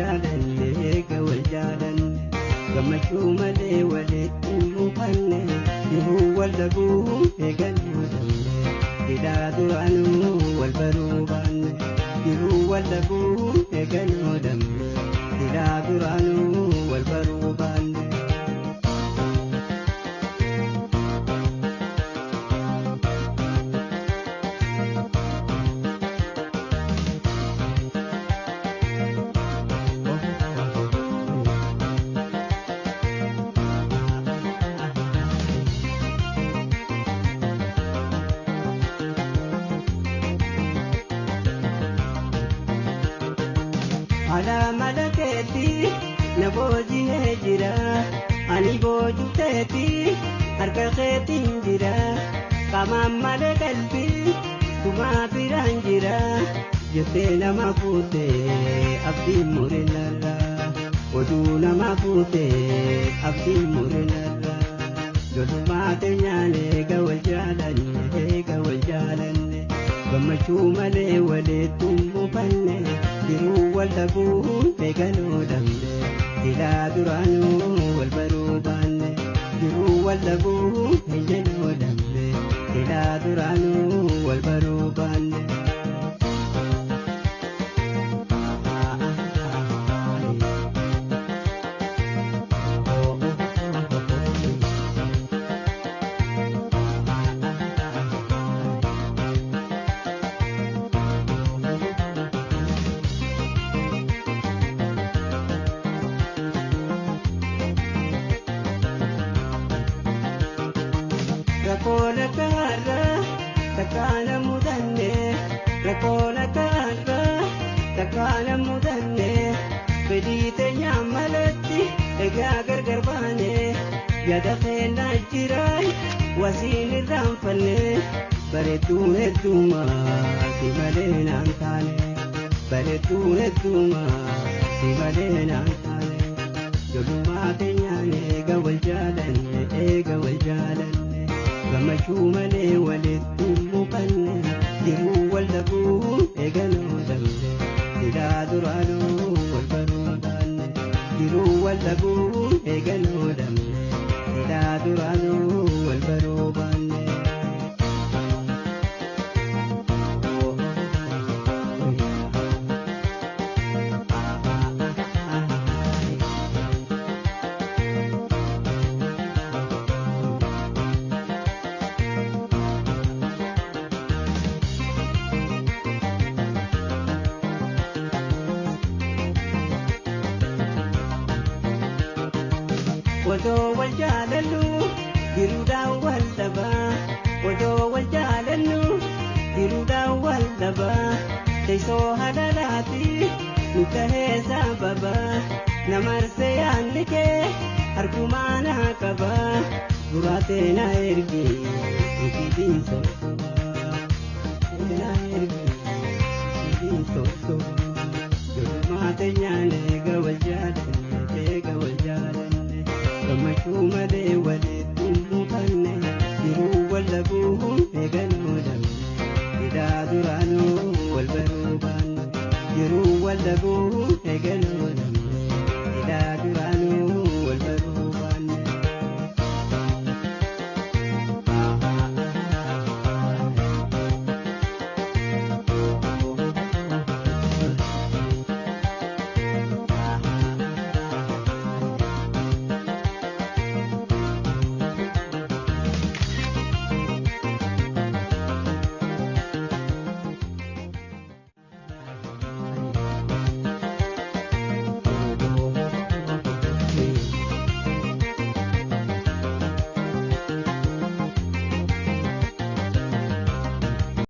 jaalanne eega wal jaalanne gammachuu malee walitti hin buufanne jiruu wal dhabuu eegaluu dhabne hidhaa duraanuu wal baruu baanne jiruu wal dhabuu eegaluu dhabne hidhaa duraanuu wal baruu baanne. Alaa mala keetti na boojihee jira ani boojuu teetti harka keetiin jira qaamaan malee qalbii tumaa biraan jira jettee nama fuutee abdiin murinarra oduu nama fuutee abdiin murinarra lolummaa teenyaan eega wal jaalanne eega wal jaalanne gammachuu malee walitti hin buufanne jiruu wal dhabuu eegaluu dhabne hidhaa duraanuu wal baruu baanne jiruu wal dhabuu eegaluu dhabne hidhaa duraanuu wal baruu baanne. Rakkoon akka har'aa takkaan mudanne rakkoon akka har'aa takkaan mudanne fedhii teenyaan malatti egaa gargar baane yaada keenya jira wasiin irraanfanne bareedduun hedduumaa si malee naan taane bareedduun hedduumaa si malee naan taane lolummaa teenyaan eega wal jaalanne eega wal jaalanne. Gammachuu malee walitti hin buufanne jiruu wal dhabuu eegaluu dhabne hidhaa duraanuu wal baruu baanne jiruu wal dhabuu eegaluu dhabne hidhaa duraanuu wal baruu baanne. Otoo wal jaalannu jiruudhaan wal dhabaa otoo wal jaalannu jiruudhaan wal dhabaa teessoo hadalaati nu tahee sababaa namarsee yaadni kee harkumaa naa qabaa guraatee na ergi sibiin sosobaa na ergi sibiin sosobaa lolummaa teenyaan eega wal jaalanne eega wal jaalanne. Gammachuu malee walitti